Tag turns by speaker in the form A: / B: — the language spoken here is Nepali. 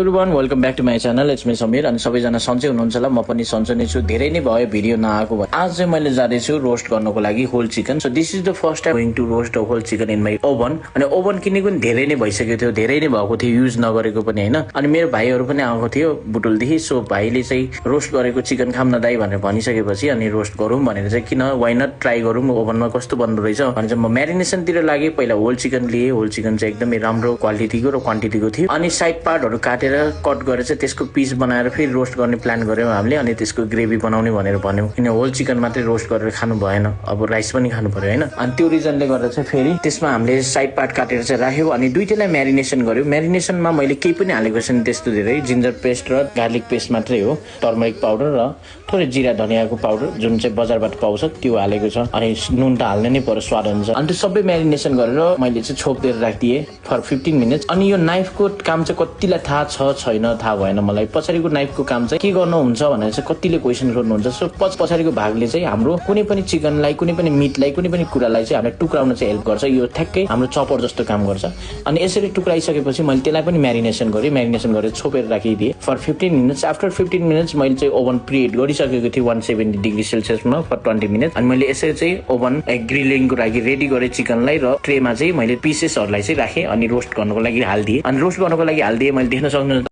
A: everyone welcome back to my channel it's me Sameer अनि सबैजना सन्चै हुनुहुन्छ होला म पनि सन्चै नै छु धेरै नै भयो भिडियो नआएको भयो आज चाहिँ मैले जाँदैछु रोस्ट गर्नको लागि whole chicken so this is the first time going to roast the whole chicken in my oven अनि ओभन किनेको पनि धेरै नै भइसकेको थियो धेरै नै भएको थियो युज नगरेको पनि हैन अनि मेरो भाइहरू पनि आएको थियो बुटुलदेखि सो भाइले चाहिँ रोस्ट गरेको चिकन खाम न दाइ भनेर भनिसकेपछि अनि रोस्ट गरौँ भनेर चाहिँ किन वाइ नट ट्राई गरौँ ओभनमा कस्तो बन्द रहेछ भने चाहिँ म म्यारिनेसनतिर लागे पहिला होल चिकन लिए होल चिकन चाहिँ एकदमै राम्रो क्वालिटीको र क्वान्टिटीको थियो अनि साइड पार्टहरू काटेर कट गरेर चाहिँ त्यसको पिस बनाएर फेरि रोस्ट गर्ने प्लान गर्यौं हामीले अनि त्यसको ग्रेभी बनाउने भनेर भन्यौं किन होल चिकन मात्रै रोस्ट गरेर खानु भएन अब राइस पनि खानु पर्यो हैन अनि त्यो रिजनले गर्दा चाहिँ फेरि त्यसमा हामीले साइड पार्ट काटेर चाहिँ राख्यौं अनि दुईटैलाई म्यारिनेसन गर्यौं म्यारिनेसनमा मैले केही पनि हालेको छैन त्यस्तो धेरै जिन्जर पेस्ट र गार्लिक पेस्ट मात्रै हो टर्मरिक पाउडर र थोरै जिरा धनियाको पाउडर जुन चाहिँ बजारबाट पाउँछ त्यो हालेको छ अनि नुन त हाल्नै नै पर्यो स्वाद अनुसार अनि त्यो सबै म्यारिनेसन गरेर मैले चाहिँ छोप्दिएर राखिदिए फर 15 मिनेट्स अनि यो नाइफको काम चाहिँ कतिलाई थाहा छ छैन थाहा भएन मलाई पछाडिको नाइफको काम चाहिँ के गर्नुहुन्छ भनेर चाहिँ कतिले क्वेशन सोध्नुहुन्छ सो पछाडिको भागले चाहिँ हाम्रो कुनै पनि चिकनलाई कुनै पनि मिटलाई कुनै पनि कुरालाई चाहिँ हामीले टुक्राउन चाहिँ हेल्प गर्छ यो ठ्याक्कै हाम्रो चपर जस्तो काम गर्छ अनि यसरी टुक्राइसकेपछि मैले त्यसलाई पनि म्यारिनेसन गरेर छोपेर राखिदिए फर 15 मिनेट्स आफ्टर 15 मिनेट्स मैले चाहिँ ओभन प्रिहिट गरिसकेको थिएँ 170 डिग्री सेल्सियसमा फर 20 मिनेट्स अनि मैले यसरी चाहिँ ओभन ग्रिलिङको लागि रेडी गरे चिकनलाई र ट्रेमा चाहिँ मैले पिसेसहरूलाई चाहिँ राखेँ अनि रोस्ट गर्नको लागि हाल्दिए अनि रोस्ट गर्नको लागि हाल्दिए मैले देख्न सक्नुहुन्छ